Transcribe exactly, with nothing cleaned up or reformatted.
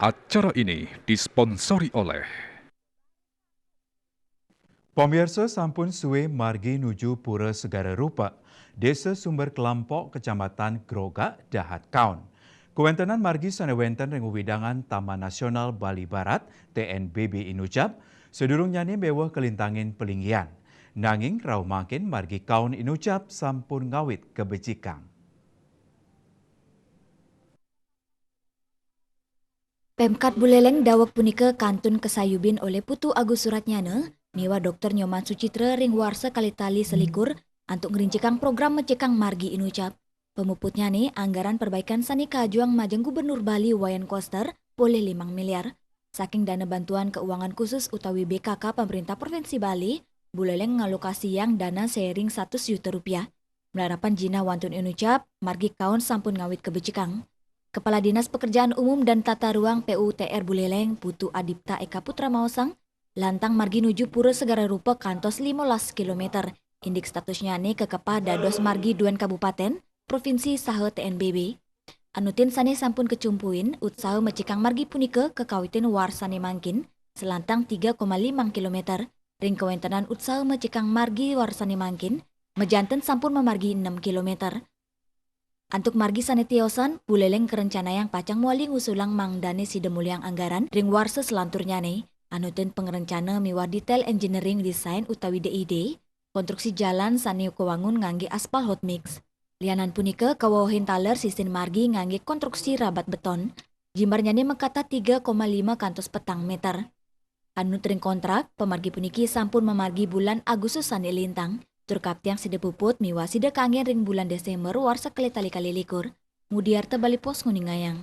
Acara ini disponsori oleh. Pamirsa, sampun suwe margi nuju Pura Segara Rupa, Desa Sumber Kelampok, Kecamatan Grogak, dahat kaon. Kawentenan margi sane wenten ring wewidangan Taman Nasional Bali Barat, T N B B Inucap, sadurungnyane meweh kalintangin palinggihan. Nanging rauh mangkin margi kaon Inucap sampun ngawit kabecikang. Pemkat Buleleng daweg punika kantun kasayubin olih Putu Agus Suratnyana miwah Doktor Nyoman Sucitra ring warsa kalih tali selikur antuk ngrincikang program mecikang margi Inucap. Pamuputnyane, anggaran perbaikan sane kaajuang majeng Gubernur Bali Wayan Koster polih limang miliar saking dana bantuan keuangan khusus utawi B K K Pemerintah Provinsi Bali, Buleleng ngalokasiang dana sering satus juta rupiah. Malarapan jinah wantun Inucap, margi kaon sampun ngawit kabecikang. Kepala Dinas Pekerjaan Umum dan Tata Ruang P U T R Buleleng, Putu Adipta Eka Putra maosang, lantang margi nuju Pura Segara Rupa kantos limolas kilometer, indik statusnyane kakepah dados margi duen kabupaten, provinsi saha T N B B. Anutin sane sampun kacumpuin, utsaha mecikang margi punika kakawitin warsane mangkin, selantang tiga koma lima kilometer, ring kawentenan utsaha mecikang margi warsane mangkin, majanten sampun mamargi enam kilometer. Antuk margi sane tiosan, Buleleng karencanayang pacang mawali ngusulang mangdane sida muliang anggaran ring warsa selanturnyane, anutin pangrencana miwah detail engineering design utawi D E D, konstruksi jalan sane kawangun ngangge aspal hot mix. Lianan punika, kawewehin taler sisin margi ngangge konstruksi rabat beton. Jimbarnyane makatah tiga koma lima kantos petang meter. Anut ring kontrak, pamargi puniki sampun mamargi bulan Agustus sane lintang, tur kaptiang sida puput miwah sida kanggen ring bulan Desember warsa kalih tali kalih likur. Mudiarta Bali Post nguningayang.